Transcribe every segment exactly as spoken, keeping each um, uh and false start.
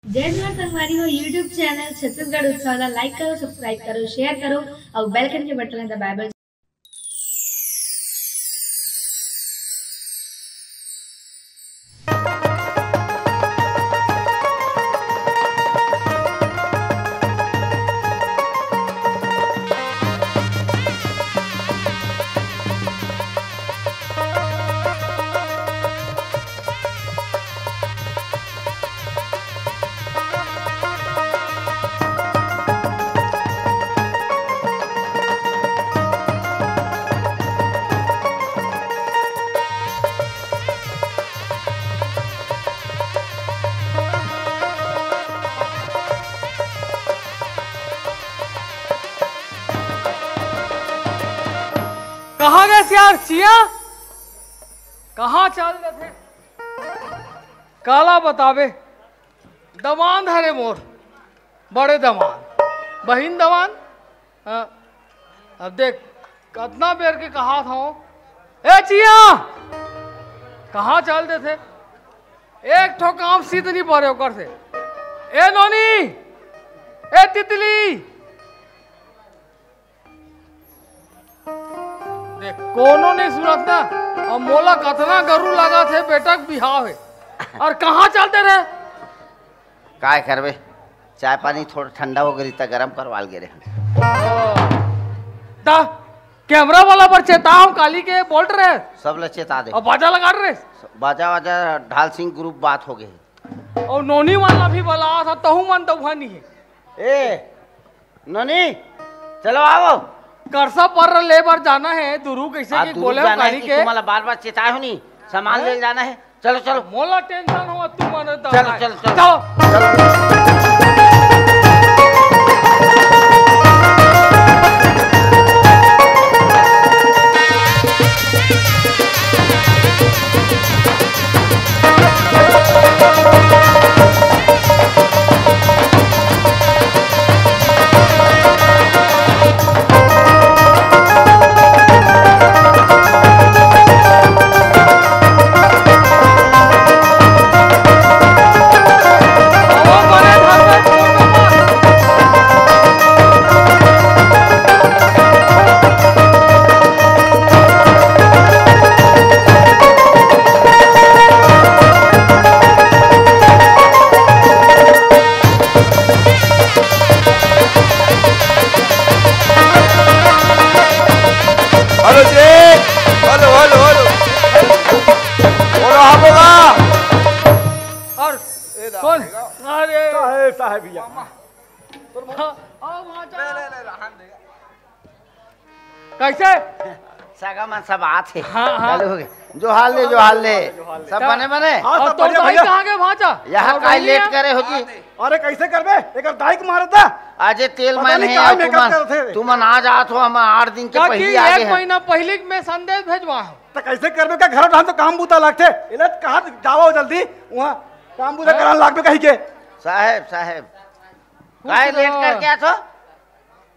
जय जोहार संगवारी हो, YouTube चैनल छत्तीसगढ़ उत्सव ला लाइक करो, सब्सक्राइब करो, शेयर करो अउ बेल आइकन के बटन ला दबाए बर। कहाँ गए यार चिया? कहाँ चल देथे? काला बताबे, दमांद हरे मोर, बड़े दमांद, बहिन दमांद। हाँ, अब देख, कतना बेर के कहात हूँ, ए चिया, कहाँ चल देथे? एक ठो काम सीध नहीं परे ओकर से। ए नोनी, ए तितली, देख, कोनो नहीं सुनत ना। अब मोला कतना गरू लागत हे, बेटा के बिहाव हे, अउ कहाँ चल दे रहे? काय करबे, चाय पानी थोड़ा ठंडा हो गई त गरम करवाल गे रहे। ता कैमरा वाला बर चेता हूँ, काली के बोल रहे। सब ल चेता दे। अब बाजा लगा रहे। बाजा वाजा ढाल सिंह ग्रुप बात हो गए। अउ नोनी वाला भी बला था, तहू मन तो भनी है। ए नोनी, चलो आओ। करसा पर ले बर जाना है, दुरू कैसे हाँ, के दुरू बोले हो जाना है गाड़ी कि के? तुम्हारा बार बार चेताए हो नहीं, सामान हैं? ले जाना है। चलो, चलो। मोला टेंशन हो, तू मन चलो, चलो, चलो। चलो। हेलो जी, हेलो, हेलो, हेलो। बोलो, हाँ, बोला। और ए, कौन? अरे। साहेब, साहेब भैया। हाँ, आओ, वहाँ जाओ। ले, ले, ले, रहन दे। कैसे? सगा मन सब आत हे। हाँ, हाँ। चलो, हो गए। जो हाल ले, जो हाल ले। सब बने, बने? हाँ, और सब तो बढ़िया, भाई भैया। कहाँ गए, वहाँ जा? यहाँ और काहे भाई लेट नहीं करे हो जी? अरे, कैसे करबे? एकर दाई के मारत हे। अजे तेल पता मैन नहीं हे, कहाँ यार, makeup तुमन, करत हे। तुमन आ जात हो, हम आठ दिन के काकी, पहले आ एक गए हैं। महीना पहले मैं संदेश भेजवा हूँ। त कैसे करबे का? घर ढान तो काम बूता लागथे। एला कहा जावा हो जल्दी, वहाँ काम बूता हाँ? करान लागबे कही के। साहेब, साहेब, कुछ काहे लेट ना। करके आत हो?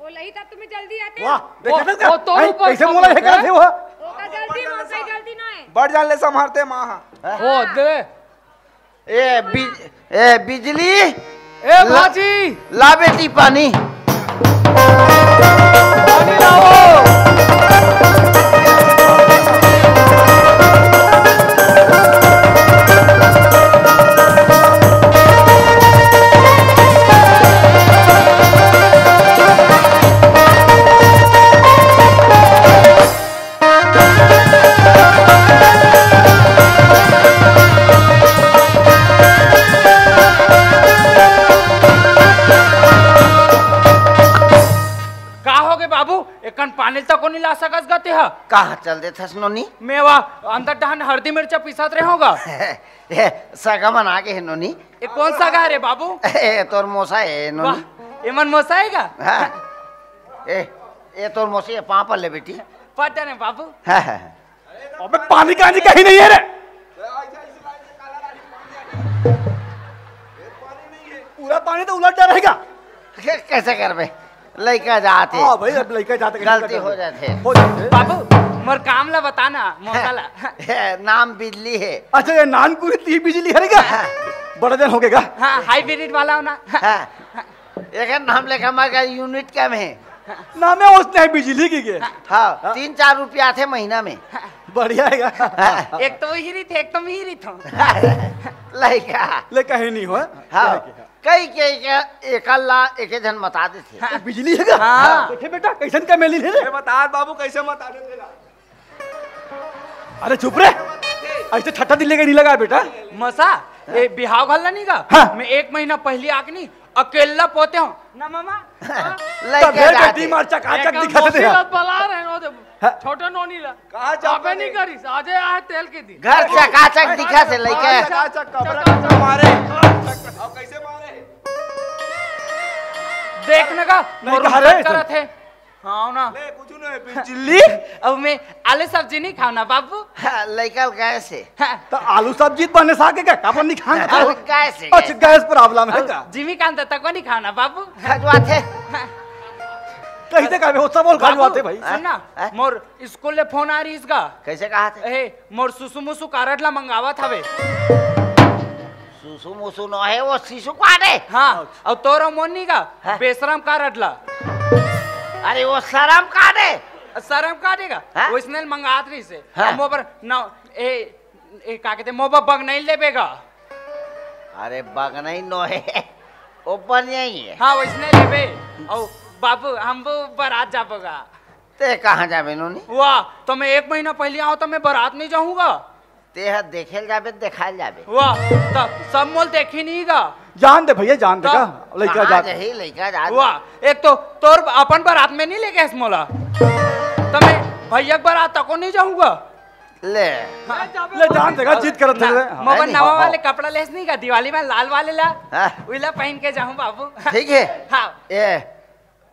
ओ लही तब तुम्हें जल्दी आते। वाह, वो, देखा था वो तो भाई, ऊपर कैसे से मोला बोलते लेकर हैं। आते हो? ओका गलती, मोर कोई गलती ना है। बड़ जान ले संभारते माँ। हाँ? ओ दे। ए, बिज-, ए, बिजली। ए, ला-, भाजी। ला बेटी पानी। पानी लाओ। का होगे बाबू? एकन पानी तको नहीं ला सकस गा तेहा? कहाँ चल देथस नोनी? मैं वा अंदर डहन हरदी मिर्चा पिसत रहे होगा। ए, सगा मन आगे हे नोनी। ए, कौन सगा रे बाबू? ए, तोर मोसा हे नोनी। वाह, एमन मोसा हे गा? हाँ। ए, ए तोर मोसी हे, पाँव पर ले बेटी। पता नहीं बाबू। हाँ, हाँ, हाँ। अबे पानी का नहीं कहीं नहीं है रे। पूरा पानी तो उलट जा रहेगा। कै-, कैसे करबे? लइका जात हे। हाँ भाई, अब लइका जात हे, गलती हो जात हे। हो जात हे। बाबू, मोर काम ला बता ना, मोसा ला। हे, नाम बिजली हे। अच्छा, ये नानकुरी ती बिजली हरे का? बड़ा जन हो गए का? हाँ, हाइब्रिड वाला हो ना। हाँ। एक नाम लेखा मर गया, यूनिट कम है। नामे उसने है बिजली की के। हाँ, तीन चार रुपया आथे महीना में। बढ़िया है का? हाँ। एक तो वही रीत है, एक तो वही रीत हो। लइका। ले कहीं नहीं हो। हाँ। कई के, के एकल ला एक झन बता देथे। हाँ। बिजली है का? हाँ। देखे बेटा, कैसन का मेली है रे? ये बता बाबू, कैसे बता देथे ला? अरे चुप रे, ऐसे ठट्टा दिल लेके नहीं लगा बेटा। मसा, ए बिहाव घल्ला नहीं का? हाँ। मैं एक महीना पहले आके नहीं, अकेला पोते हूँ ना मामा। लइका तबे जाते। बेटी मार चकाचक एकदम दिखत मोसी थे। ला बला रहे हो, दे हाँ। छोटे नोनी ला। कहाँ जाबे जाबे नहीं रे? करिस, आजे आए तेल के दिन। घर चकाचक दिखा से लइका। चकाचक कपड़ा चकाचक। मारे। अब कैसे मारे? देख न का, नहीं मोर कहा रे, करत है। हाँ ना। ले, कुछ नहीं, बिजली। अब मैं आलू सब्जी नहीं खाओ ना बाबू। हाँ, लइका गैस है। हाँ। तो आलू सब्जी बने सागे का, अपन नहीं खान खाओ। गैस है, अच्छा, गैस। गैस प्रॉब्लम है अब का? जिमी कांत तक नहीं खाओ ना बाबू। खजवाते। हाँ। कैसे का वो सब बोल बाबू, खजवाते भाई? सुन ना, हाँ? मोर स्कूल ले फोन आ रही इसका। कैसे कहा थे? ए, मोर सुसु मुसु कारड ला मंगावत हवे। सुसु मुसु नो है, वो शिशु कार्ड है। हाँ, और तोरो मोनी का हाँ। बेशरम कारड ला। अरे वो शरम कार्ड है। शरम कार्ड है का? हाँ? वैसने मंगात रही से। हाँ। मोबर न, ए, ए, का कहते, मोबर बग नहीं लेबे का? अरे बग नहीं नो है, वो बढ़िया ही है। हाँ, वैसने लेबे। और बाबू, हम वो बारात जाबो का। ते कहाँ जाबे नोनी? वाह, तो मैं एक महीना पहले आऊँ तो मैं बारात नहीं जाऊँगा। ते ह देखे ल जाबे, देखाए ल जाबे। वाह, तब सब मोल देखी नहीं गा। जान दे भैया, जान दे तब का? लइका कहाँ जात। जही, लइका जात। वाह, एक तो तोर अपन बारात में नहीं लेके आस मोला, तो मैं भैया के बारात तको नहीं जाऊँगा। ले। हाँ। ले जान दे का, जिद करत थे। हाँ। मोबर है नी? नवा हाँ, वाले हाँ। कपड़ा लेस नहीं का, दिवाली में लाल वाले ला। हाँ। उइला पहन के जाऊँ बाबू। ठीक है। हाँ। ए,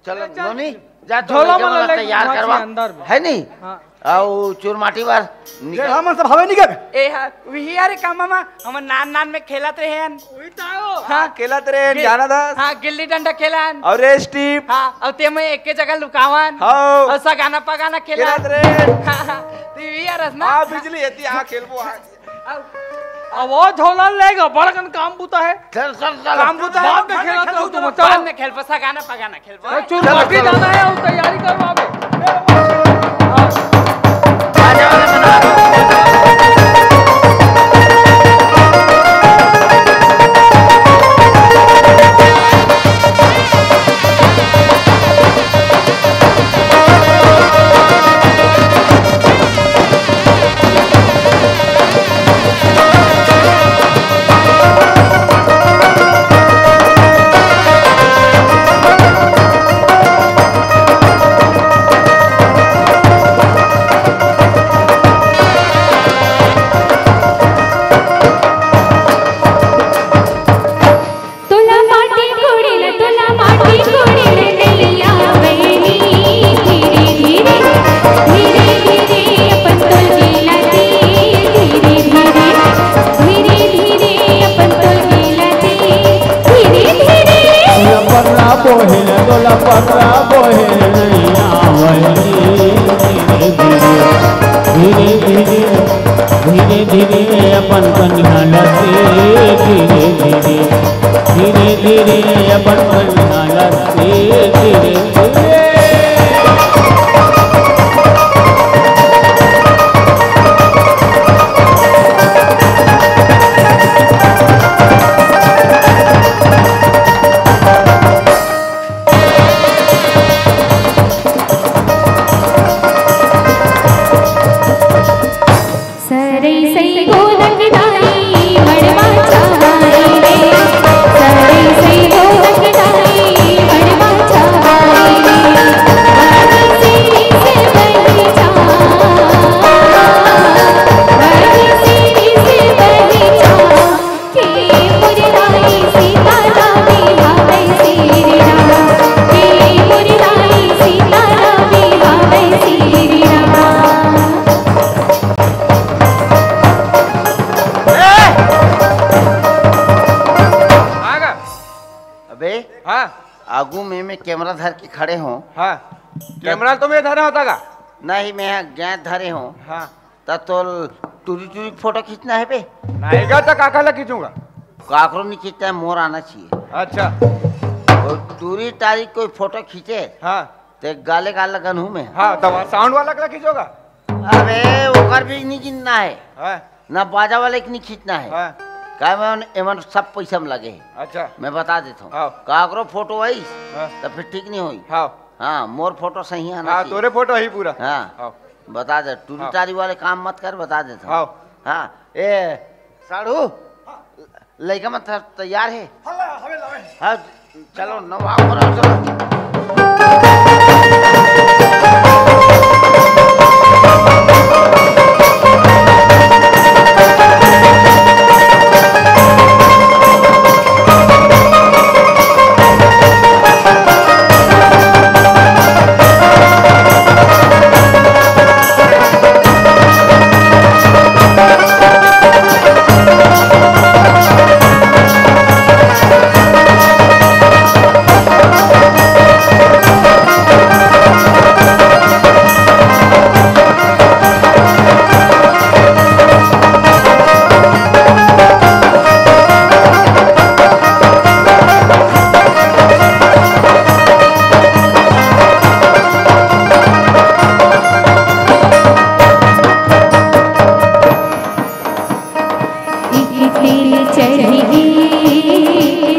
चलो, चल, नोनी, जा तो झोला लइका मन मन ला ला लेके तैयार घुमा करवा। अंदर में। है नी? हाँ। अउ चुरमाटी बर निकल। ये हमन सब हवे निकल। ए, हाँ, वही यार, का मामा, हमन नान नान में खेलत रहे हन। वही तो हो। हाँ, खेलत रहे हन, गिल-, जाना था। हाँ, गिल्ली डंडा खेलन। और रेस टीप। हाँ, और ते में एक के जगह लुकावन। हाँ। और सगाना पगाना खेलन। खेलत रहे। हाँ, हाँ, तो वही यार, हस ना? हाँ, बिजली हेती, हाँ, खेलबो, हाँ। अब वो झोला लेगा, बड़कन काम बुता है। चल, चल, चल। काम बुता है, बाद में खेला तो तुम, चलो। बाद में खेल, बस गाना पगाना खेल, बस। चुरमाटी जाना है, अब तैयारी करो अबे। तोला माटी कोड़े ला, तोला माटी कोड़े ला, नैया बहनी। धीरे धीरे, धीरे धीरे अपन तोल गेला तेल। धीरे धीरे, धीरे धीरे अपन तोल गेला तेल। धीरे धीरे। तोला पर्रा बोहेल, तोला पर्रा बोहेल, नैया बहनी। धीरे धीरे, धीरे धीरे, धीरे धीरे अपन कनिहा ला तेल। धीरे धीरे, धीरे धीरे अपन कनिहा ला तेल। धीरे धीरे। सरई सई गोलक दाई मड़वा छाई रे। सरई सई गोलक दाई मड़वा छाई रे। बही सिरी से बही जा, बही सिरी से बही जा। के मोर दाई सीता ला बिहावे सिरी राम, के मोर दाई सीता ला बिहावे सिरी राम। आगा। अबे, हाँ। आगू में मैं कैमरा धर के खड़े हों। हाँ। कैमरा तो मैं धरे होता का? नहीं, मैं यहाँ गैस धरे हों। हाँ। त तोल टूरी टूरी फोटो खींचना है बे? नहीं गा, त काका ला खींचूंगा। काकरो नहीं खींचता है, मोर आना चाहिए। अच्छा। और टूरी टारी कोई फोटो खींचे, हाँ। ते गाले गाल लगन हूँ मैं। हाँ, तो साउंड वाला कला खींचोगा? अबे, ओकर भी नहीं गिनना है। हाँ। ना बाजा वाले के नहीं खींचना है। हाँ। का मैं एमन सब पैसा में लगे है। अच्छा। मैं बता देता हूँ। हाँ। काकरो फोटो आइस, हाँ। तो फिर ठीक नहीं होई। हाँ। हाँ, मोर फोटो सही आना हाँ, चाहिए। तोरे फोटो ही पूरा। हाँ। हाँ। बता दे, टूरी हाँ। टारी वाले काम मत कर, बता देता हूँ। हाँ। हाँ। ए, साढ़ू, लइका मन त-, तैयार हे। हल्ला, हवे लावे। हाँ, चलो, नवा करो, चलो। एक तेल चढ़ गे,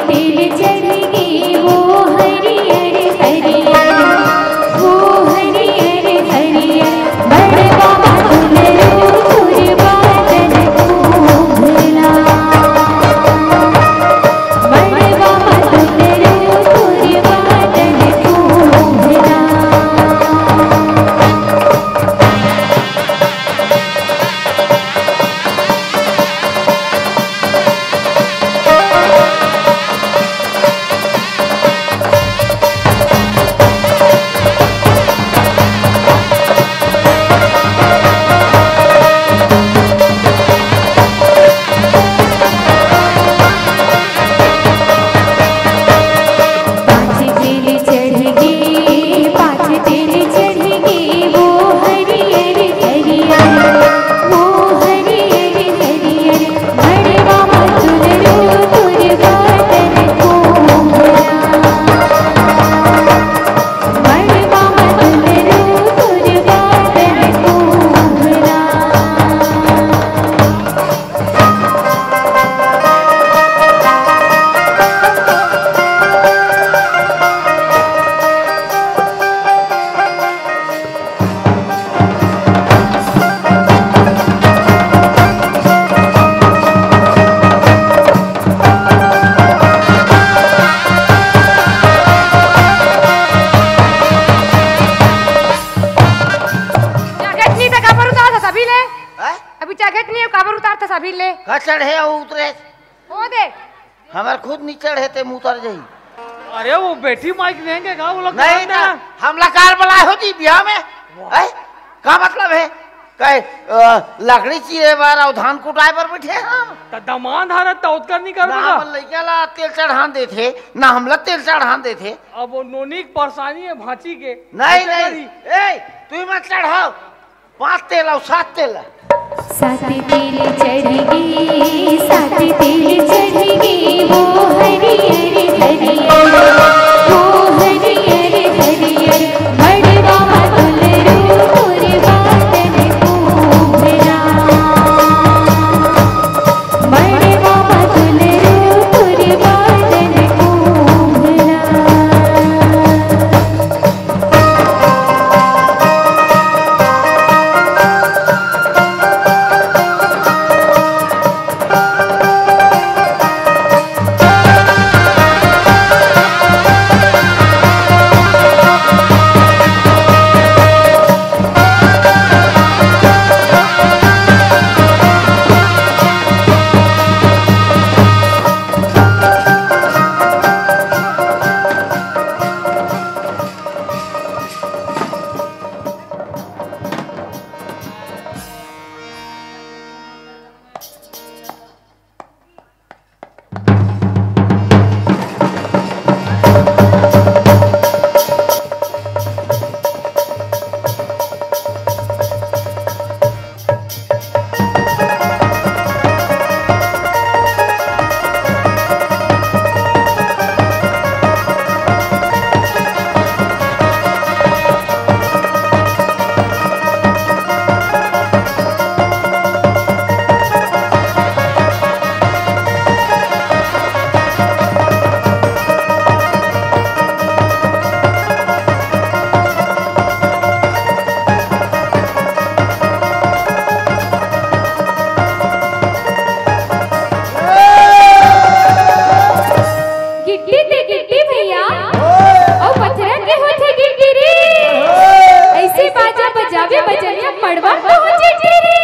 तेल चढ़ गे, वो हरियर हरियर, वो हरियर हरियर, बड़वा मातुल रो तुर बादल को भला। बड़वा मातुल रो तुर बादल को भला। पाँच तेल चढ़ गे, पाँच तेल चढ़ गे, वो हरियर हरियर, वो हरियर हरियर, बड़वा मातुल रो तुर बादल को भला। बड़वा मातुल रो तुर बादल को भला। चघत नहीं था, काबर उतार था सभी ले। हैं? अभी चघत नहीं है, काबर उतार था सभी ले। का चढ़े अउ उतरे? ओ दे। हमर खुद नी चढ़े ते मुँह उतर जाही। अरे वो बेटी माइक लेंगे का वो लोग नहीं काम ना, देना। हमला काल बुलाए हो जी बिहाव में? हैं? का मतलब हे? कहे, अ, लकड़ी चीरे बर अउ धान कुटाए बर बैठे हम। त दमांद हरत त ओतकर नहीं कर ना देगा। हमन लइका ला तेल चढ़ान देथे, ना हमला तेल चढ़ान देथे। अब वो नोनी के परेशानी हे भांची के। नहीं, ऐसे नहीं। करी। ए, तू मत चढ़ाओ। पाँच तेल अउ सात तेल। सात तेल चढ़ गे, सात तेल चढ़ गे, वो हरियर हरियर, वो हरियर हरियर, बड़वा मातुल रो तुर बादल को भला। बड़वा मातुल रो तुर बादल को भला। गिट्टी ते गिट्टी भैया, अउ पथरा के होथे गिट्टी रे। अइसे बाजा बजाबे बजनिया मड़वा पहुंचे रे।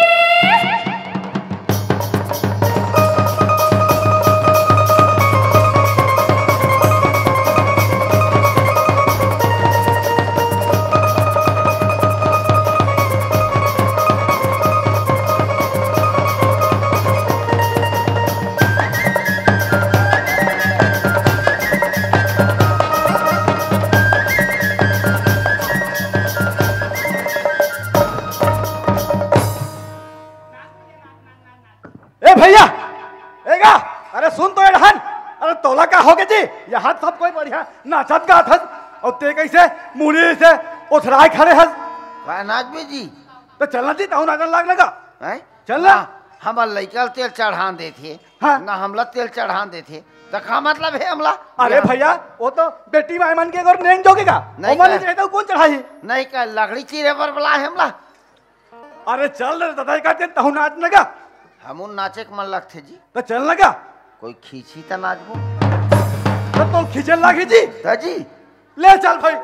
ए भैया, ए गा, अरे सुन तो एडहन, अरे तोला का होगे जी? यहाँ सब कोई बढ़िया नाचत गात हस, अउ ते कइसे मुड़ी से ओथराए खड़े हस? का नाचबे जी? त चलना जी, तहूँ नाचन लाग लगा। हैं? चल ना। ना, हमर लइका ल तेल चढ़ान देथे, हाँ। ना हमला तेल चढ़ान देथे, त का मतलब हे हमला? अरे बिहाव भैया, वो तो बेटी माय मन के अगर नेंग जोगे गा, नहीं ओमन कर। नहीं रहे तो कौन चढ़ाही? नहीं कर, लकड़ी चीरे बर बलाए हमला। अरे चल रे दादा, एकाध दिन तहूँ नाच न गा। हमू नाचे के मन लगथे जी। त चल न गा। कोई खींची त नाचबो। त तो खींचे लागी जी। त जी। ले चल भाई।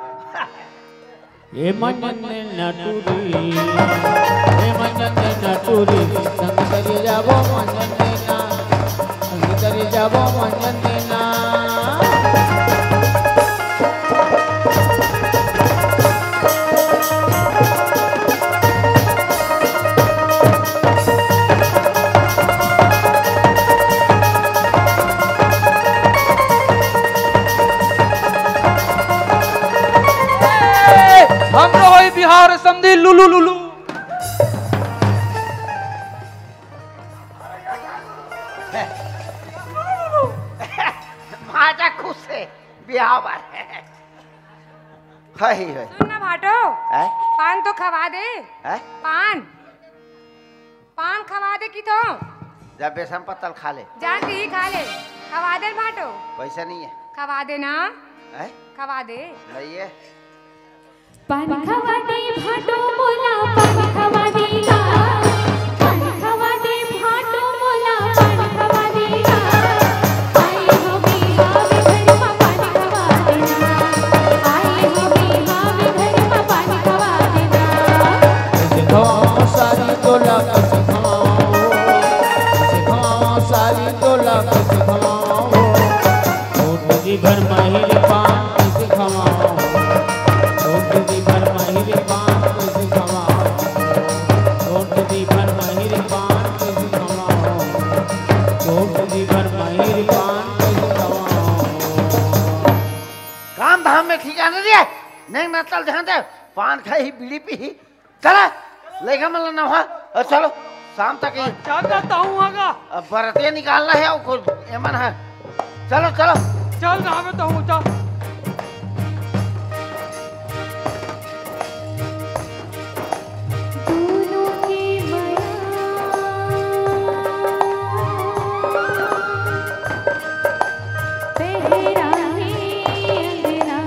ए मंजन ने नटुरी, ए मंजन ने नटुरी, संग करे जाबो मंजन ने ना, संग करे जाबो मंजन ने ना। हमरो होई बिहाव समधी लुलु लुलु। माता खुश हे, बिहाव बर। हई, हई। सुन ना भाटो, हैं? पान तो खवा दे। हैं? पान, पान खवा दे की तो। जा बेसन पत्तल खा ले। जा ती ही खा ले, खवा दे भाटो। पैसा नहीं है। खवा दे ना। हैं? खवा दे। नहीं है। पान खवा दे भाटो मोला, पान खवा दे गा। पान खवा दे भाटो मोला, पान खवा दे गा। आई हो बिहाव घर मा पान खवा दे ना। आई हो बिहाव घर मा पान खवा दे ना। कैसे खाऊं सारी तोला, कैसे खाऊं, कैसे खाऊं सारी तोला, कैसे खाऊं। छोट जी भर माहिर पान कैसे खवाऊं, छोट जी भर माहिर पान कैसे खवाऊं, छोट जी भर माहिर पान कैसे खवाऊं, छोट जी भर माहिर पान कैसे खवाऊं। काम धाम में ठिकाना नहीं हे, नहीं नतल ध्यान दे, पान खाही, बीड़ी पीही, चला, लइका मन ला नहवा, अउ चलो, शाम तक ही। चल ना, तहूँ आगा। अब बरतिया निकालना हे, अउ कुछ एमन हे। चलो, चलो। चल ना, हमें तहूँ, चल। दूनों के मया पहरा हे अंगना।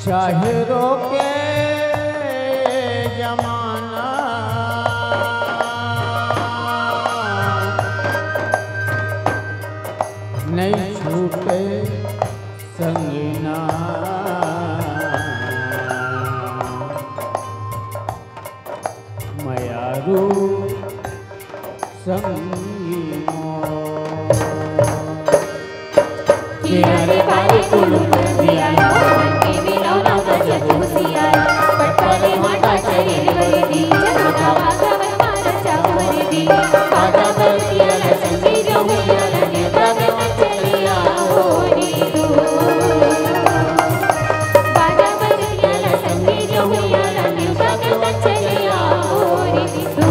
चाहे रोके जमाना, नहीं छूटे संगना। मयारू संगी मोर। किनारे पारे कुलुम दिया, मन के मिलौना बजत हुसियार। पटपरे माटा चले बरदी, जगता भागवत मारा चावरदी। बाजा बरतिया ला संगी जहुआ ला, नेवता देवन चलिया हो रे तू। बाजा बरतिया ला संगी जहुआ ला, नेवता देवन चलिया हो रे तू।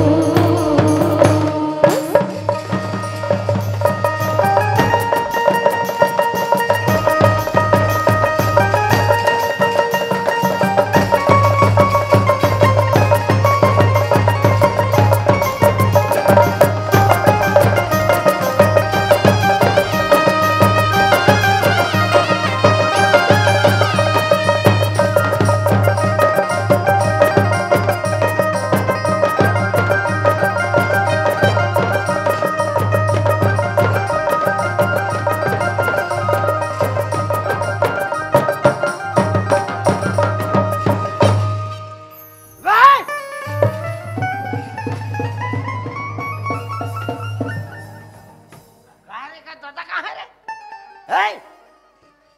ए,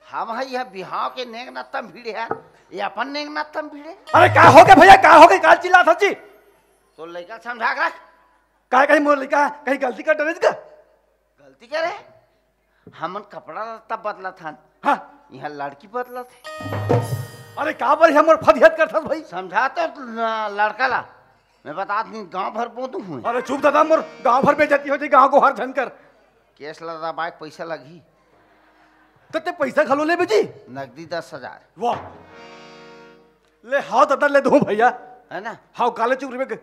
हम ह इहाँ बिहाव के नेंग नत्ता म भिड़े हन, ये अपन नेंग नत्ता म भिड़े। अरे का हो गे भइया, का हो गे, का चिल्लात हस जी? तोर लइका ल समझा के रख। का कहीं मोर लइका कहीं गलती कर डरेस का? गलती करे? हमन कपड़ा लत्ता बदलत हन। हाँ। इहाँ लड़की बदलत हे। अरे का बर हमर फदियत करथस भाई? समझा तो न, लड़का ला। मैं बतात नहीं, गांव भर बोंदू हूँ। अरे चुप दादा, मोर गांव भर बेइज्जती हो जाही, गांव को हर झन कर। केस ला दबाए के पइसा लगही। त तें पइसा घलो लेबे जी? नगदी दस हजार। वाह। ले हाव दादा, ले दूँ भइया। है ना? हाव, काले चुप रहिबे।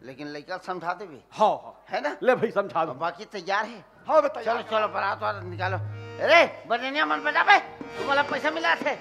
लेकिन लइका ल समझा देबे। हाव, हाव। है ना? ले भाई, समझा दो। बाकी तैयार हे। हाव बे, तैयार चलो, हे। चलो, बरात वाला निकालो। अरे, बजनिया मन बजाबे, तुम्हारा पइसा मिला थे।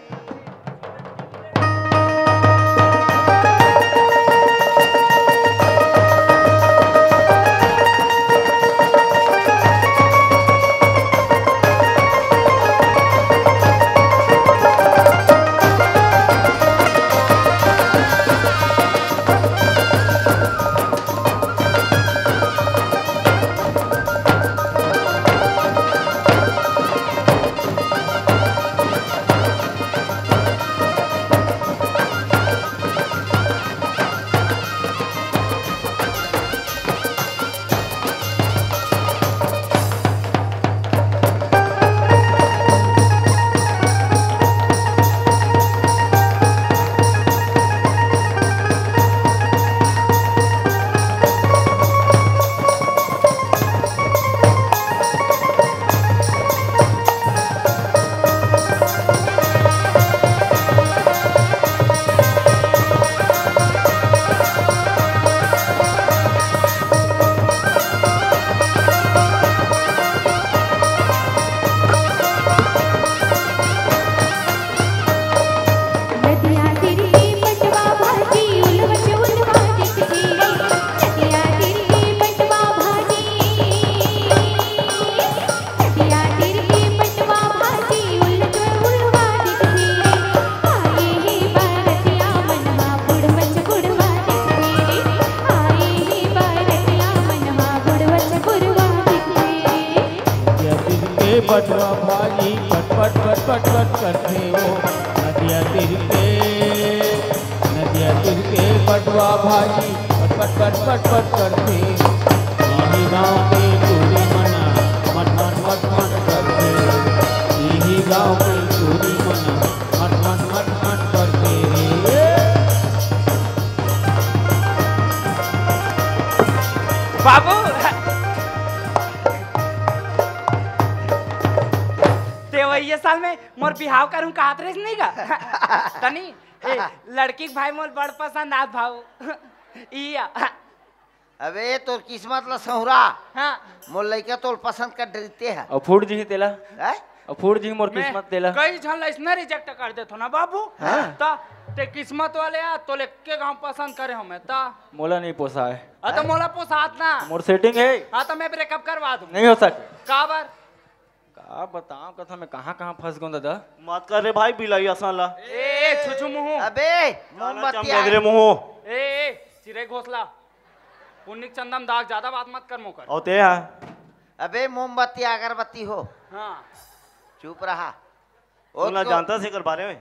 नदिया तीर के बटवा भाजी पट पट पट पट पट करथे वो। नदिया तीर के, नदिया तीर के बटवा भाजी पट पट पट पट पट करथे। इही गाँव के टूरी मन मट मट मट मट करथे। इही गाँव के टूरी मन मट मट मट मट करथे रे। बाबू, तें वही साल में मोर बिहाव करहूं कहत रहिस नहीं का? तनी, ए, लड़की के भाई मोर बड़ पसंद आत भाऊ। इया। अबे, तोर किस्मत ला सहुरा। हाँ। मोर लइका तोर पसंद कर डरते है। अउ फूट जिही तेला। हैं? अउ फूट जिही मोर मैं किस्मत तेला। कई झन ला इसने reject कर देथो ना बाबू। हाँ। त तें किस्मत वाले आ, तोला एक्के गाँव पसंद करे हंव मैं त। मोला नहीं पोसाय। हाँ, त मोला पोसात ना। मोर setting हे। हाँ, त मैं breakup करवा दूँ। नहीं हो सके। काबर? का बताओं कथा, मैं कहाँ कहाँ फंस गऊँ दादा। मत कर रे भाई, बिलाई असन ला। ए, ए, छुछू मुँह। अबे, काला मोमबत्ती चमक आ रे मुँह। ए, ए, चिरई घोसला। पुन्नी के चंदा म दाग, ज्यादा बात मत कर मोकर। अउ तें हा। अबे, मोमबत्ती अगरबत्ती हो। हाँ। चुप रहा। ओ तोला तो जानथस एकर बारे में?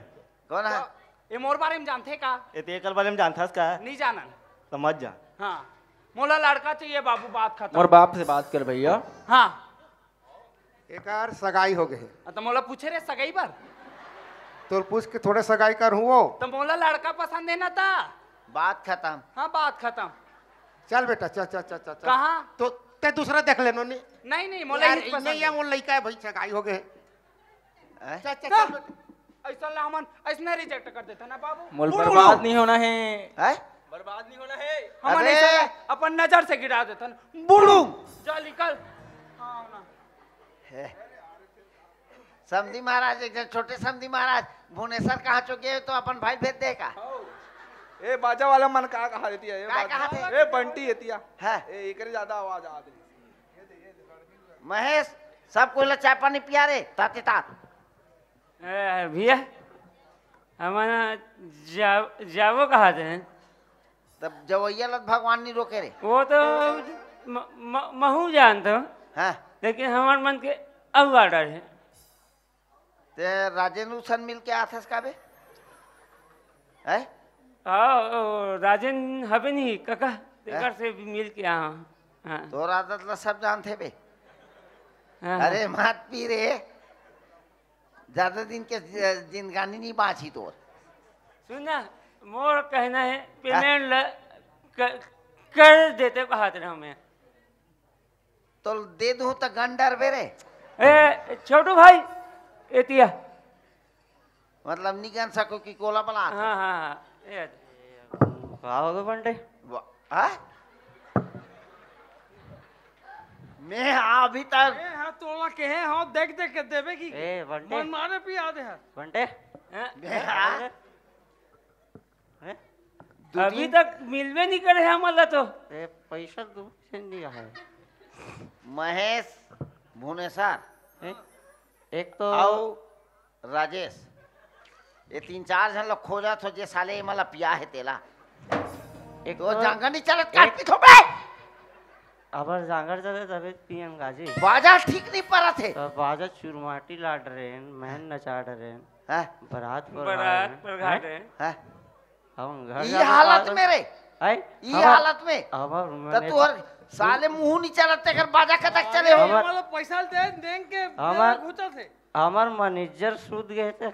कौन है? तो, ए मोर बारे में जानथे का? ए तें एकर बारे में जानथस का? नहीं जानन। समझ जा। हाँ। मोला लड़का चाहिए बाबू, बात खतम। मोर बाप से बात कर भइया। हाँ। एकर सगाई हो गे हे। हाँ, त मोला पूछे रे सगाई बर? तोर पूछ के थोड़े सगाई करहूँ वो। त मोला लड़का पसंद हे ना त? बात खतम। हाँ, बात खतम। चल बेटा, चल, चल, चल, चल, चल। कहाँ? तो तें दूसरा देख ले नोनी। नहीं, नहीं, मोला यार, इही पसंद नहीं, हे। ये मोर लइका हे भाई, सगाई हो गे हे। हैं? चल, चल, त चल बेटा। अइसन ला हमन अइसने reject कर देथन ना बाबू। मोला बुड़बुड़ू। बर्बाद नहीं होना हे। हैं? बर्बाद नहीं होना हे। हमन अबे। अइसन ला अपन नजर से गिरा देथन। बुड़ू। जा निकल। हाँ, ना। हे। समधी महाराज, एक झन छोटे समधी महाराज, भुवनेश्वर कहाँ चो गे तो अपन भाई भेज दे का? ए, बाजा वाला मन का कहा देतिया, ए, का बाजा। कहा थे? ए, बंटी एतिया। हाँ। ए, एकरे ज्यादा आवाज आत हे। महेश, सब कोई ला चाय पानी पिया रे, ताते तात। ए, भइया, हमन जा-, जाबो कहा थे। तब जवइया ला भगवान नहीं रोके रे। वो तो म-, म-, महू जानत हूँ। हाँ। लेकिन हमर मन के अउ order हे। ते राजेंद्र सन मिल के आथस का बे? हैं? हाँ, ओ, राजेंद्र हबे नहीं, काका, तेकर से भी मिल के आ। हाँ। तोर आदत ला सब जानथे बे। हाँ, हाँ। अरे मत पी रे, ज्यादा दिन के ज-, जिंदगानी नहीं बाँची तोर। सुन ना, मोर कहना है, हाँ? पेमेंट ल-, क-, कर देते कहत रहे हमें। तो दे दूं तो गन डरबे रे। ए, छोटू भाई, एतिया। मतलब निगन सको कि कोला बला। हाँ, हाँ, हाँ। ए, का हो गए बंटे? वा-, हाँ? मैं अभी तक ए, हाँ, तोला के है, हाँ, देख, देख के देबे की ए, बंटे। मन मारे पिया दे है। बंटे। हाँ? मैं, हाँ? हैं? दू अभी तीन तक मिलबे नहीं करे हे हमन ला तो। ए, पैसा दू से नहीं आए। महेश भुवनेश्वर हैं? एक तो अउ राजेश, ये तीन चार झन ला खोजत हो, जे साले ये मला पिया हे तेला। एक तो तो जांगर नहीं चलत, काट एक पी थोपे। अबर जांगर चले तबे पियन गाजी। बाजा ठीक नहीं परत हे। तो बाजा चुरमाटी लाड रहे हैं, महन नचा रहे हैं। हैं? बारात पर बारात गाए हैं। पर घाट हैं? हैं? हम घर ई जाके हालत पागल में रे? हैं? ई हमर हालत में? हमर तो मने तोर साले मुंह नहीं चलत, तेकर बाजा कतक चले हो? हमर मतलब पैसा दे, देंग के हमर घुचत हे। हमर मैनेजर सूत गए थे।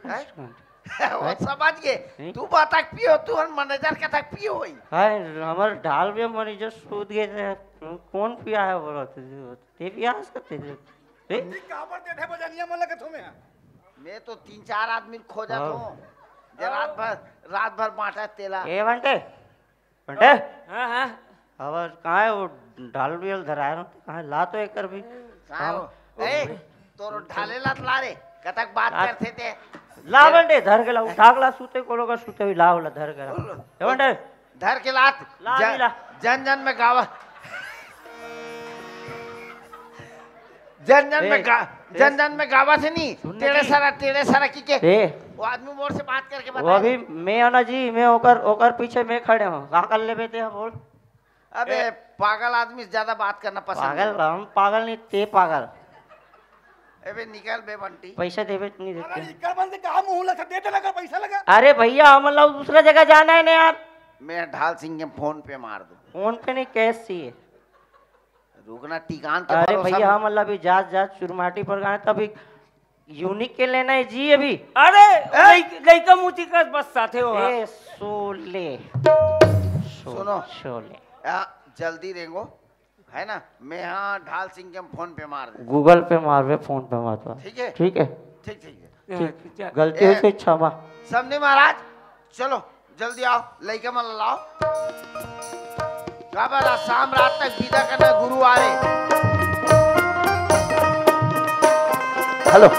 हैं? वो समझ गए। नहीं। तू बातक पियो, तू हन मैनेजर कतक पियो होई। हैं, हमर ढाल भी मैनेजर सूत गए थे। कौन पिया है बोलो तो? ते पिया सकते थे। ए? काबर दे दे बजनिया मन लगत हो मैं। मैं तो तीन चार आदमी खोजत हाँ। हूँ, जे रात भर, रात भर बांटा तेला। ए बंटे, बंटे। हाँ, हाँ। अब कहाँ है वो ढाल भी धराए रहो? कहाँ है? ला तो एक कर भी। कहाँ है वो? हाँ। ए, तोर ढाले लात ला रे, कतक बात करथे ते। ला बंटे, धर के ला, उठा के ला, सूते कोनो का सूते हुई, ला, ला, धर के ला। ए बंटे। धर के लात। ला, जन, ला। जन जन में गावा। जन जन ए, में गा-, ए, जन जन में गावा से नहीं, सुन ना टेढ़े जी। सारा, टेढ़े सारा की के। ए। वो आदमी मोर से बात करके वो बताए। अभी मैं हूं ना जी, मैं ओकर, ओकर पीछे मैं खड़े हूँ। का कर लेबे ते, बोल। अबे, ए। पागल आदमी से ज्यादा बात करना पसंद पागल, नहीं। हम पागल नहीं, ते पागल। अबे, निकल बे बंटी। पैसा देबे नहीं देते। अरे, निकल बंद, कहाँ मुंह लगा? दे दे, लगा पैसा लगा। अरे भैया, हम लोग दूसरा जगह जाना है ना यार। मैं ढाल सिंह के फोन पे मार दूं। फोन पे नहीं, कैश चाहिए। रुकना, टिकान के अरे भरोसा भैया, में। हम मतलब अभी जात, जात चुरमाटी पर गए, तभी यूनिक के लेना है जी अभी। अरे, ए? लइक-, लइका मुची का बस साथे हो। ए, शोले। शो-, सुनो। शोले। आ, जल्दी रेंगो, है ना? मैं हाँ ढाल सिंह के हम फोन पे मार दे। Google पे मारबे, फोन पे मारबे। ठीक है? ठीक है। ठीक, ठीक है। ठीक। अच्छा। गलती ए, हो तो क्षमा। समधी महाराज, चलो, जल्दी आओ, लइका मन ला लाओ। काबर आज शाम रात तक विदा करना गुरुवार है। हेलो।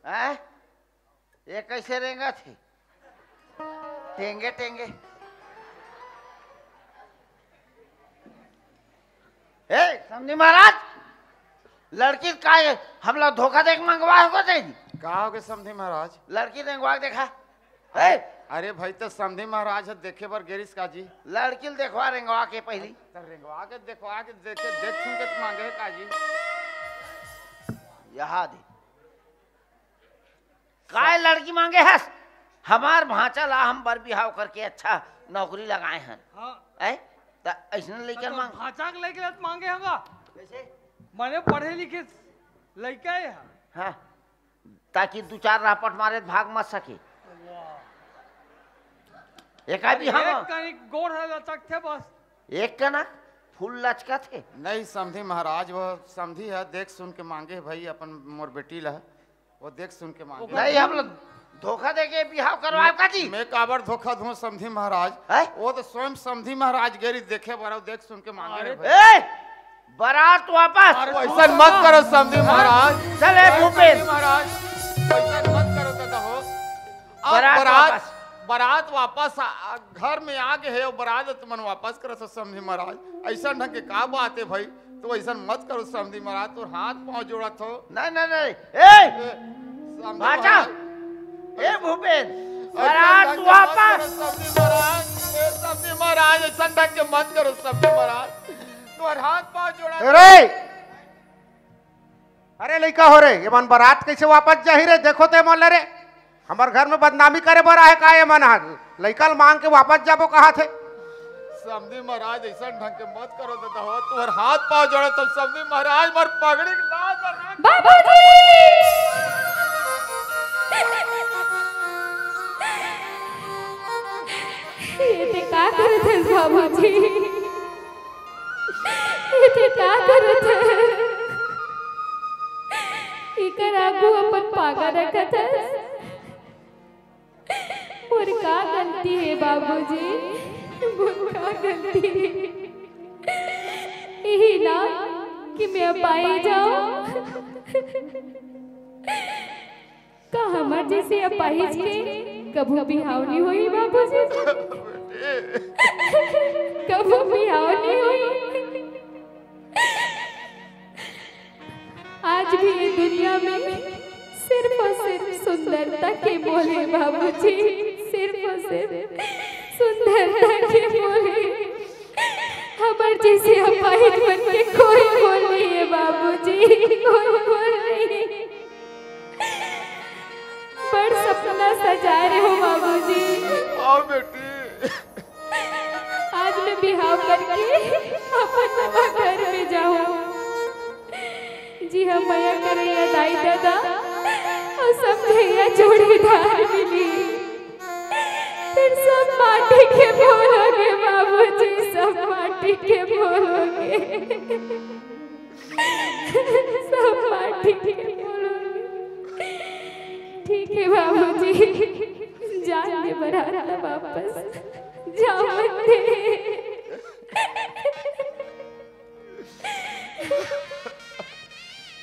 हैं? ये कैसे रेंगत हे? टेंगे टेंगे। ए, समधी महाराज, लड़की का ये हमला धोखा देके मंगवाए हो कथे? का हो गए समधी महाराज? लड़की रेंगवा के देखा। ए! अरे भाई, तो समधी महाराज ह देखे बर गेरिस का जी? लड़की ल देखवा रेंगवा के पहली। तो रेंगवा के देखवा के देखे, देख सुन के तो मांगे है का जी? यहाँ दे। काय लड़की मांगे हस? हमार भांचा ला हम बर बिहाव करके अच्छा नौकरी लगाए हन। हाँ। ऐ? त अइसने लइका तो मांग। भांचा के लइका ला मांगे हगा। कैसे? मने पढ़े लिखे लइका है। हाँ। ताकि दू चार रापट मारे त भाग मत सके। वाह। एका भी हम एक कनिक गोड़ ह लचकथे बस। एक कना? फूल लचकत हे। नहीं समधी महाराज, वो समधी ह देख सुन के मांगे हे भाई अपन मोर बेटी ला, वो देख सुन के मांगे। नहीं, हम लोग धोखा देके बिहाव करवाए का जी? मैं काबर धोखा दूं समधी महाराज? हैं? वो तो स्वयं समधी महाराज गे रहिस देखे बर, वो देख सुन के मांगे हे भाई। ए, बारात वापस। अरे, वैसन मत करो समधी महाराज। चल, ए, समधी भूपेन। महाराज, वैसन मत करो दादा हो। अब बारात बारात, वापस। बारात वापस आ, आ, घर में आ गे हे, अउ बारात तुमन वापस करत हो समधी महाराज। अइसन ढंग के का बात हे भाई? तो अइसन मत करो समधी महाराज, तोर हाथ पांव जोड़त हो। नहीं, नहीं, नहीं। ए, ए, समधी बाचा। महाराज। ए, भूपेन, अइसन बारात ढंग के मत वापस। करो समधी महाराज। ए, समधी महाराज, अइसन ढंग के मत करो समधी महाराज। तोर हाथ पांव जोड़त हो। अरे, अरे लइका हो रे, ये मन बारात कैसे वापस जाही रे? देखो ते मन ला रे, हमर घर में बदनामी करे बर आहे का ये मन ह? लइका ल मांग के वापस जाबो कहाथे। समधी महाराज, अइसन ढंग के मत करो दादा हो, तोर हाथ पांव जोड़त हो समधी महाराज, मोर पगड़ी के लाल कर रख। बाबूजी! ये ते का करत हस बाबूजी? ये ते का करत हस? इकर आगू अपन पागा रखत हस? मोर का गलती हे बाबूजी? मोर का गलती हे? यही ना कि मैं अपाहिज हंव। का हमर जइसे अपाहिज के कभू बिहाव नइ होही बाबूजी? कभू बिहाव नइ होही। आज भी ये दुनिया में सिर्फ और सिर्फ सुंदरता के मोल हे बाबूजी, सिर्फ और सिर्फ सुंदरता के मोल हे। हमर जइसे अपाहिज मन के कोई मोल नइ हे बाबूजी, कोई मोल नइ हे। बड़ सपना सजाए रहे हो बाबूजी। आओ बेटी। आज मैं बिहाव करके अपन नवा घर में जाहूं। जी हाँ, मया करइया दाई ददा अउ समझइया जोड़ीदार मिली। फेर सब माटी के मोल होगे बाबूजी, सब माटी के मोल होगे। सब माटी के मोल होगे। ठीक हे बाबूजी, जान दे बरात ला वापस जावन दे।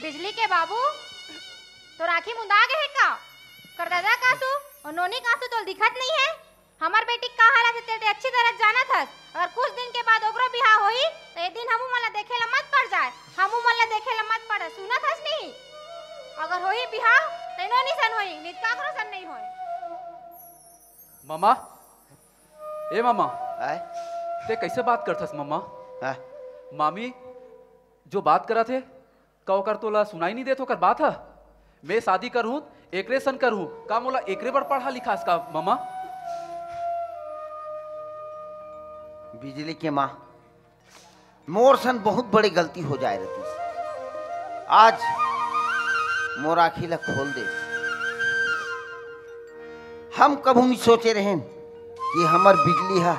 बिजली के बाबू, तोर आँखी मुंदा गे हे का? कर दादा कासू अउ नोनी कासू तोल दिखत नइ हे? हमर बेटी के का हालत हे, तेल ते अच्छी तरह जानत हस। अगर कुछ दिन के बाद ओकरो बिहाव होही, त ए दिन हमू मन ला देखे ला मत पड़ जाए, हमू मन ला देखे ला मत पड़े, सुनत हस नहीं? अगर होही बिहाव, त नोनी सन होही, नित काकरो सन नइ होय। ममा, ए ममा, आय? ते कैसे बात करथस ममा? आय? मामी जो बात करत हे, का ओकर तोला सुनाई नइ देत ओकर बात ह? मैं शादी करहूं, एकरे सन करहूं, का मोला एकरे बर पढ़ा लिखास का ममा? बिजली के माँ, मोर सन बहुत बड़े गलती हो जाए रहिस। आज मोर आँखी ला खोल दे। हम कभू नइ सोचे रहेन कि हमर बिजली ह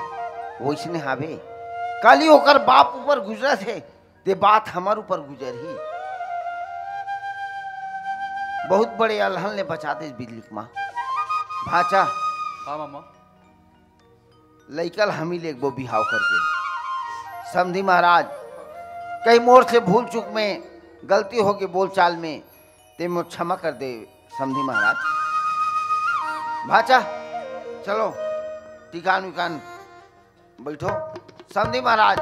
वइसने हावे। काली ओकर बाप ऊपर गुजरत हे, ते बात हमर ऊपर गुजरही। बहुत बड़े अलहन ले बचा देस बिजली के माँ। भाचा, हाँ, मामा। लइका ल हमी लेगबो बिहाव करके। समधी महाराज, कहीं मोर से भूल चूक में गलती होगे बोलचाल में, ते मोर क्षमा कर दे समधी महाराज। भाचा, चलो, टिकान विकान बैठो। समधी महाराज।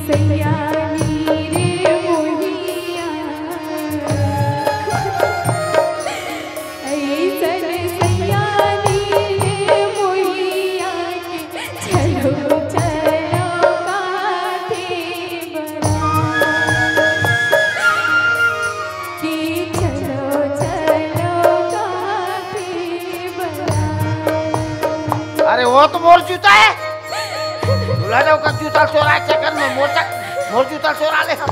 सैयानी रे मोहिया, ऐसन सैयानी रे मोहिया के चलो, चलो काथे बरात, कि चलो, चलो काथे बरात। अरे वो तो मोर जूता है। दूल्हा ने ओकर जूता चोरा चक्कर में मोर तक, मोर जूता चोरा ले हम।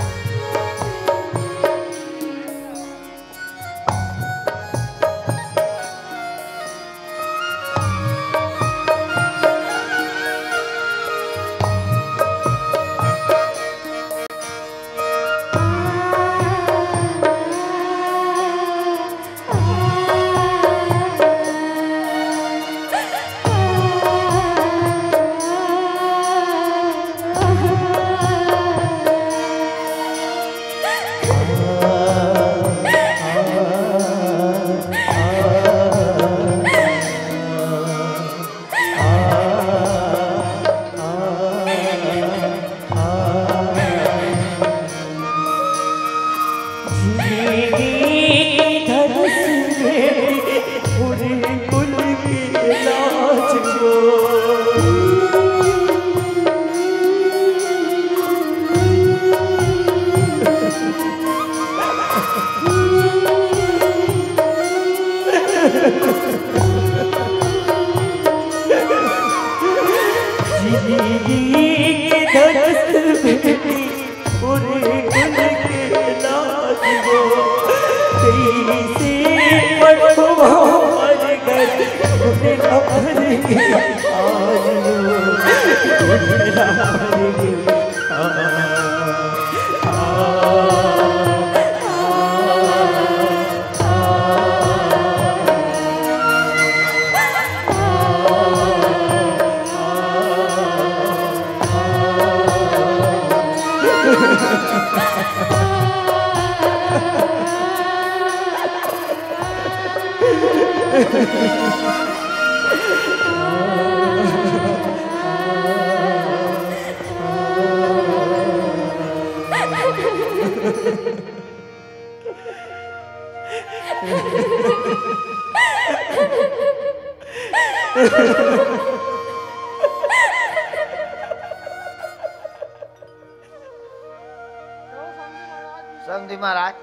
समधी महाराज,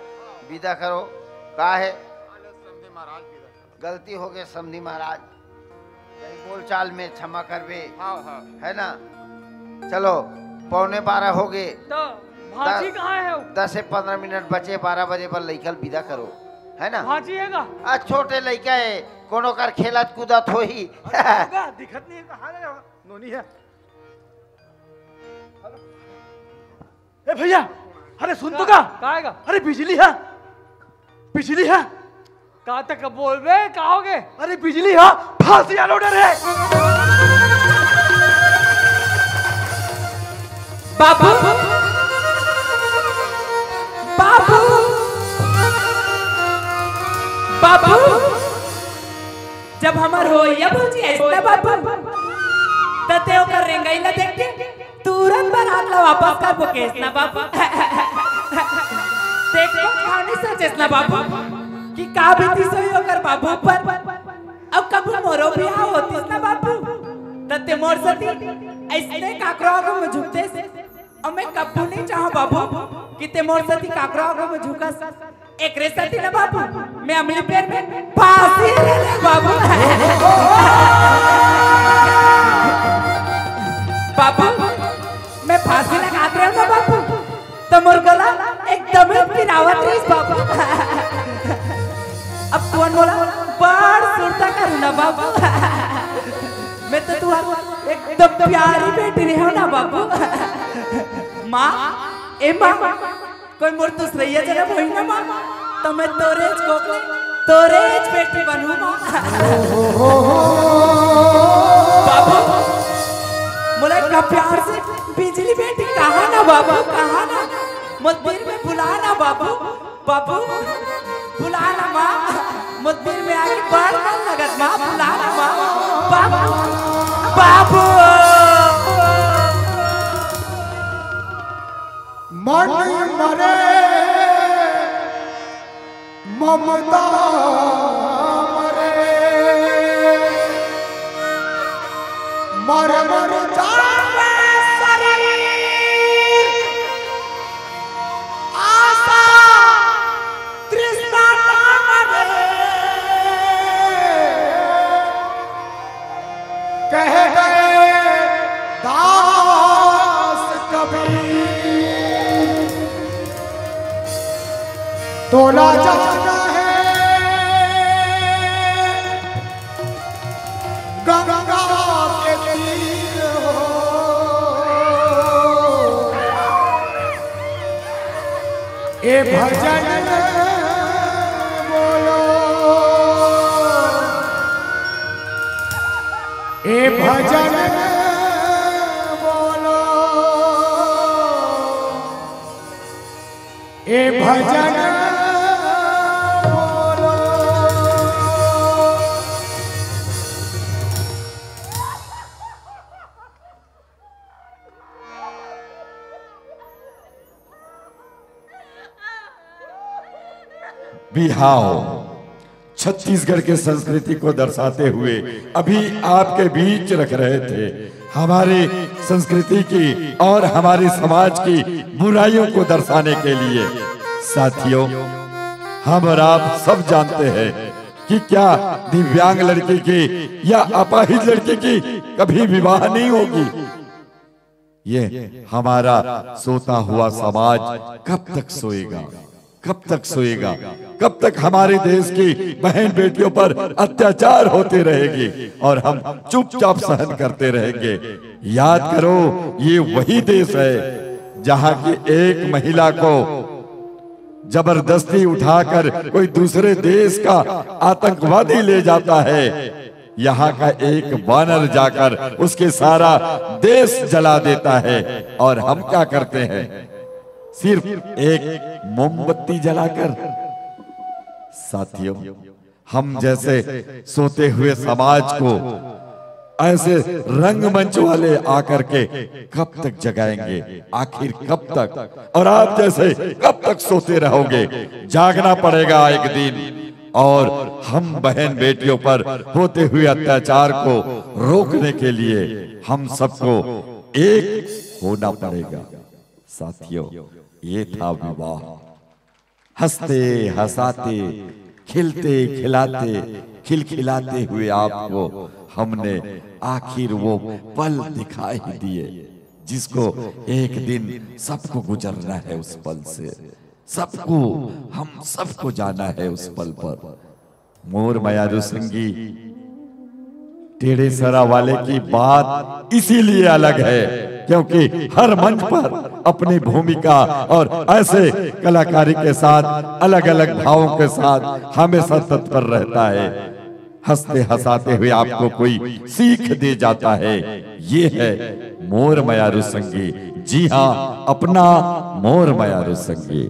विदा करो। का हे? समधी महाराज, विदा करो। गलती हो गई समधी महाराज, कहीं बोलचाल में क्षमा करबे। हाँ, हाँ। है ना? चलो, पौने बारह हो गए। तो भाजी कहाँ है वो? दस से पन्द्रह मिनट बचे, बारह बजे बर लइका ल विदा करो, है ना? भाजी है का? आ, छोटे लइका है, कोनो कर खेलत कूदत होही। होगा, दिखत नहीं है, कहाँ गया? नोनी है। ए भैया, अरे सुन तो का? का आएगा? अरे बिजली है, बिजली है। का तक बोलबे, का होगे? अरे बिजली है, फांसी वाला order है। बाबू, बाबू, बाबू, जब हमर होइया भौजी अइसना बाबू, त ते ओकर रेंगई ला देख के तुरंत बरात ला वापस करबो केस ना बाबू। ते एको घाव नइ सोचेस ना बाबू कि का बीतिस होही ओकर बाबू पर। अउ कभू मोरो बिहाव होतिस ना बाबू, त ते मोर सेती अइसने काकरो आगू में झुकतेस। अउ मैं कभू नइ चाहंव बाबू कि ते मोर सेती काकरो आगू में झुकस। एकरे सेती ना बाबू, मैं अमली पेड़ में फांसी ले ले बाबू। बाबू, मैं फांसी लगात रहेंव ना बाबू, त मोर गला एकदम पिरावत रहिस बाबू। अब तुमन मोला बड़ सुरता करहू ना बाबू। मैं तो तुंहर एकदम प्यारी बेटी रहेंव ना बाबू। माँ, ए माँ, कोई मोर दूसरइया जनम होही ना माँ, त मैं तोरेच कोख ले, तोरेच बेटी बनहूँ माँ। बाबू, मोला एक प्यार से बिजली बेटी कहा ना बाबू, कहा ना, मोर दिल में बुला ना बाबू, बाबू, बुला ना माँ, मोर दिल में आके बड़ मन लगत माँ, बुला ना माँ, बाबू, बाबू। मरे मर मर जावे शरीर, आशा तृष्णा का मरे। कह गए दास कबीर, तोला जाना है गंगा के तीर हो। ए भजन बोलो, ए भजन बोलो, ए भजन बोलो। बिहाव छत्तीसगढ़ के संस्कृति को दर्शाते हुए अभी आपके बीच रख रहे थे, हमारी संस्कृति की और हमारे समाज की बुराइयों को दर्शाने के लिए। साथियों, हम और आप सब जानते हैं कि क्या दिव्यांग लड़की की या अपाहिज लड़की की कभी विवाह नहीं होगी। ये हमारा सोता हुआ समाज कब तक सोएगा? कब तक सोएगा? कब तक हमारे देश की बहन बेटियों पर अत्याचार होते रहेगी और हम चुपचाप सहन करते रहेंगे? याद करो, ये वही देश है जहां की एक महिला को जबरदस्ती उठाकर कोई दूसरे देश का आतंकवादी ले जाता है। यहाँ का एक वानर जाकर उसके सारा देश जला देता है। और हम क्या करते हैं? सिर्फ एक मोमबत्ती जलाकर। साथियों, हम जैसे सोते हुए समाज को ऐसे रंगमंच वाले आकर के कब तक जगाएंगे? आखिर कब तक? और आप जैसे कब तक सोते रहोगे? जागना पड़ेगा एक दिन। और हम बहन बेटियों पर होते हुए अत्याचार को रोकने के लिए हम सबको एक होना पड़ेगा। साथियों, ये था विवाह। हंसते हंसाते, खिलते खिलाते, खिलखिलाते हुए आपको हमने आखिर वो पल दिखा ही दिए, जिसको एक दिन सबको गुजरना है उस पल से। सबको, हम सबको जाना है उस पल पर। मोर मयारू संगी, टेढ़े सरा वाले की बात इसीलिए अलग है, क्योंकि हर मंच पर अपनी भूमिका और ऐसे कलाकारी के साथ, अलग-अलग भावों के साथ हमेशा तत्पर रहता है। हंसते हंसाते हुए आपको कोई सीख दे जाता है, ये है मोर मयारू संगी। जी हां, अपना मोर मयारू संगी।